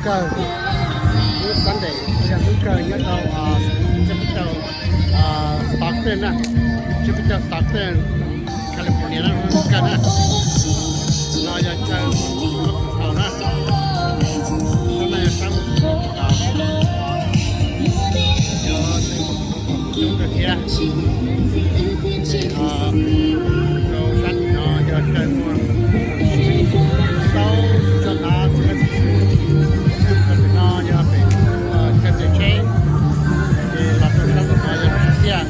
Lub Sunday yog hnub kawg nyob rau tsiab peb caug Stockton na, tsiab peb caug Stockton, California na, kawg na. No yog chaw mus haus na, sab no yog sab mus haus, yog coob kawg thiab. Rau sab tim no yog chaw muag, tau txog qhov txhua leej txhua tus. Rau tim no yog pem chaw ntawm tsheb, ces los rau sab tim no yog lub sab tiaj,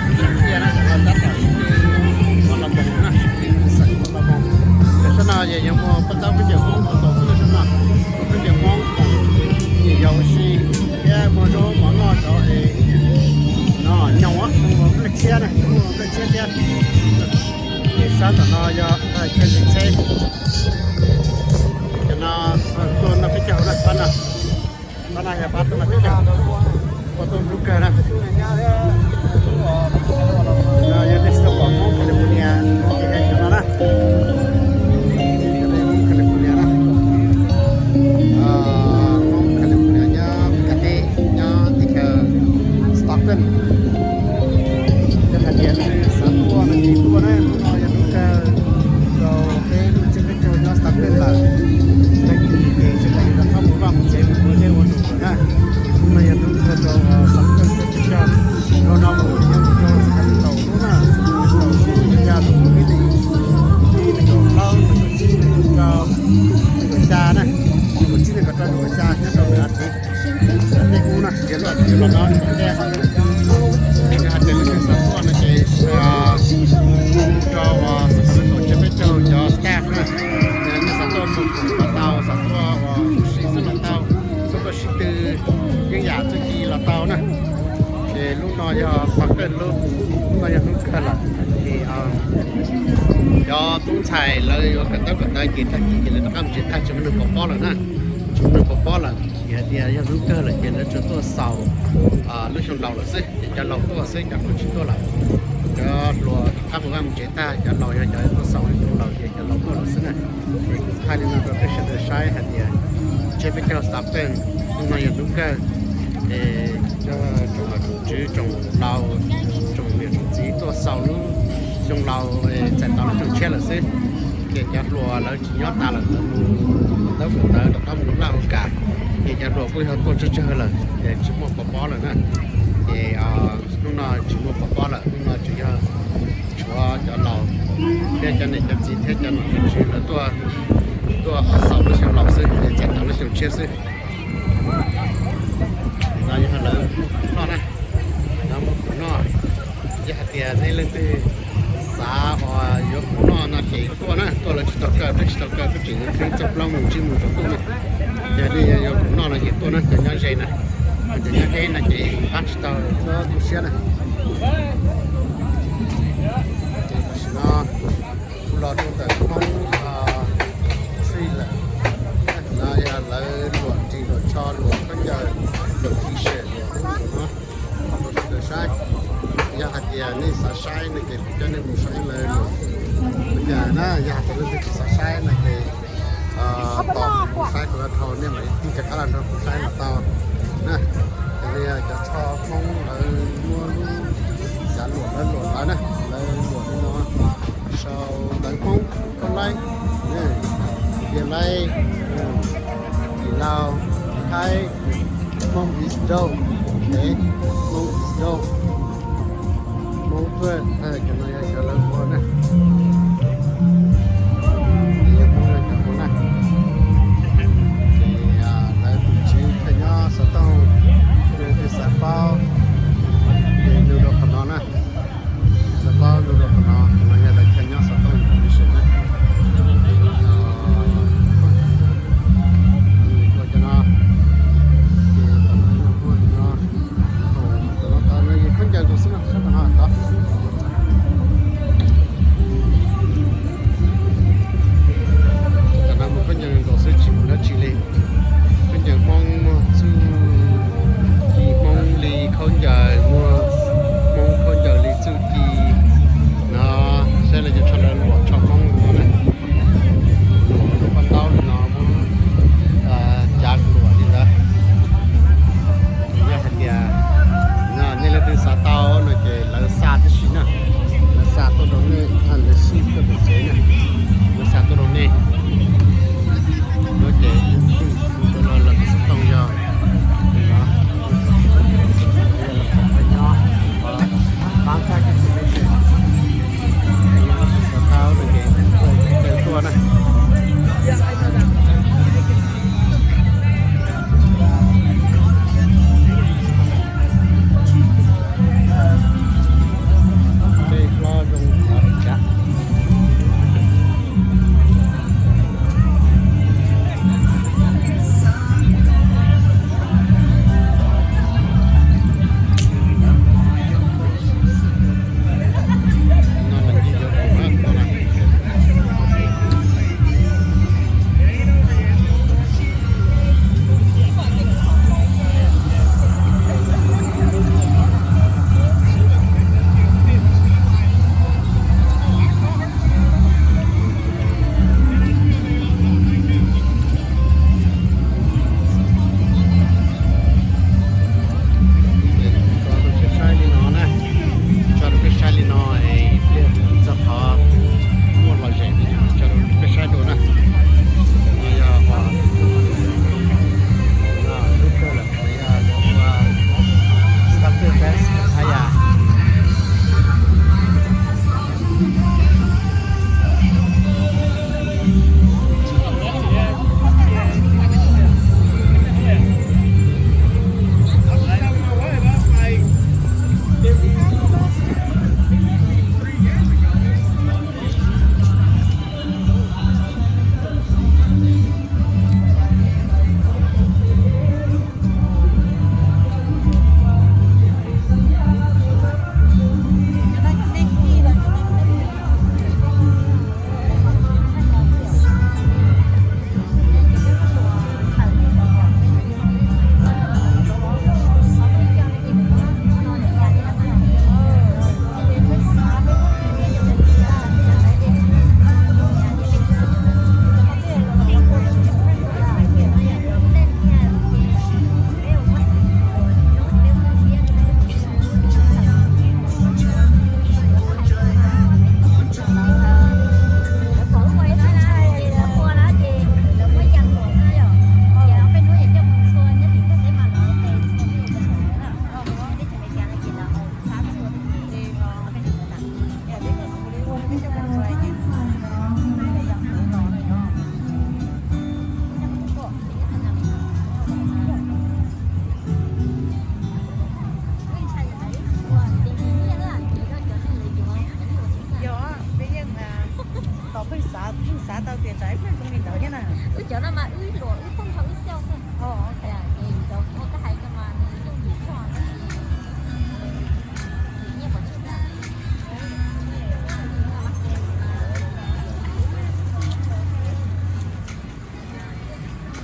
lub sab tiaj na, los tab tom sib tw los los npoos na, sib tw xeem los los npoos. Ces sab no yog muag paj taub khaub ncaws Hmoob tau xwb sab no, khaub ncaws Hmoob, nyiam yos ua si thiab muag zaub mov noj rau no nyoos, muag nplej tshiab na, muag nplej tshiab thiab. Ces sab ntawm no yog chaw ntawm tsheb, cov no tuaj noj peb caug na, pab no, pab no yog pab tuaj noj peb caug, pab tuaj hlub kawg na. No yog nej tsis tau pom Hmoob California ces hais cov no na. Hmoob California na, Hmoob California nyob Melikas teb, nyob teb chaws Stockton. Yog hais tias nej xav tuaj no ces tuaj na, hnub no yog hnub kawg rau peb lub tsiab peb caug nyob Stockton lawm. Tag kis ces sawv daws yuav rov qab mus vaj mus tsev mus ua dej ua num lawm na. Hnub no yog hnub kawg rau Stockton tsiab peb caug, rau no mus ces yog mus rau Sacramento lub na, Sacramento xwb, yog lub ib nees nkaum plaub, nees nkaum tsib, nees nkaum rau, nees nkaum xya na, nees nkaum tsib, nees nkaum rau, nees nkaum xya nyob rau lwm a thiv. Tej hnub no ces los los no thiab. Yog hais tias leej twg xav tuaj no ces rau Sacramento tsiab peb caug cov staff na, nej xav tuaj mus los tau, xav tuaj ua si xwb los tau, xav tuaj sib tw yeeb yam txuj ci los tau na. Ces lub no yog Stockton lub, lub no yog hnub kawg lawm ces cov tub ntxhais lawv yuav kawm ntaub kawm ntawv ces tag kis ces lawv rov qab mus tsev tag, tsis muaj neeg pov pob lawm na. Tsis muaj neeg pov pob lawm, vim hais tias yog hnub kawg lawm ces lawv tsuas tuaj xaus lub xyoo laus lawm xwb, ces cov laus tuaj xwb, cov hluas tsis tuaj lawm. Cov hluas rov qab mus vaj mus tsev tag, cov laus yog cov tuaj xaus lub xyoo laus ces cov laus tuaj lawm xwb na. Es kuv thaij li no rau peb sawv daws saib hais tias tsiab peb caug Stockton, hnub no yog hnub kawg, es cov tsoom niam tsoom txiv tuaj xaus lub xyoo laus, txais tau lub xyoo tshiab lawm xwb. Ces cov hluas lawv tsis nyob tas lawm, lawv mus kawm ntaub kawm ntawv rov qab mus laj ua kam, ces cov hluas kuj yog tuaj tsawg tsawg lawm ces tsis muaj pov pob lawm na. Ces hnub no tsis muaj pov pob lawm, hnub no tsuas yog tshuav cov laus thiab cov niam cov txiv thiab cov nom cov tswv lawv tuaj, tuaj xaus lub xyoo laus xwb, ces txais tau lub xyoo tshiab xwb. No yog lawv noj na, lawv muab kuv noj. Yog hais tias nej leej twg xav uas yuav kuv noj no ces tuaj na, tuaj lawv tsis tau kaw, peb tsis tau kaw, peb tseem yuav tsib txoj plaub mus tsib mus rau tuaj na. Yog nej yuav kuv noj no ces tuaj na, cov nyob ze na, cov nyob deb no ces pab tsis tau txhob tu siab na. Ces tam sim no kuv los rau ntawm Hmoob Street lawm. No yog lawv luam ris luam tsho luam khaub ncaws luam T-shirt luam no rau sawv daws saib. Yog hais tias nej xav saib no ces kuv coj nej mus saib lawv luam. Kuv cas na, yog hais tias leej twg tsis xav saib no ces tos kuv saib kuv dhau nej mam li tig rov qab los nrog kuv saib los tau na. Ces li cov tsho Hmoob lawv muab lub cav luam lawv luam lawv na, lawv luam li no sau ntawv Hmoob Koj Laib, Tias Laib, Lis Lau, Thaib, Hmoob is dope, ok, Hmoob is dope, Hmoob tuaj, cov no yog cov lawv ua na. Ces yog Hmoob yog cov ua na. Ces lawv tus tswv khaws nyob xov tooj, yog leej twg xav paub ces nug rau qhov no na. Xav paub nug rau qhov no, qhov no yog lawv khaws nyob xov tooj information na. Ua cov no, ces tom no yog muaj li no, tom no tod no yog khaub ncaws nkaus xwb no, sab tom no tod. Tau tias tsam ib pliag zoo li ntawd thiab na. Wb cov no mas wb luam wb poob nrho wb xyaum xwb. Ces cov muaj kab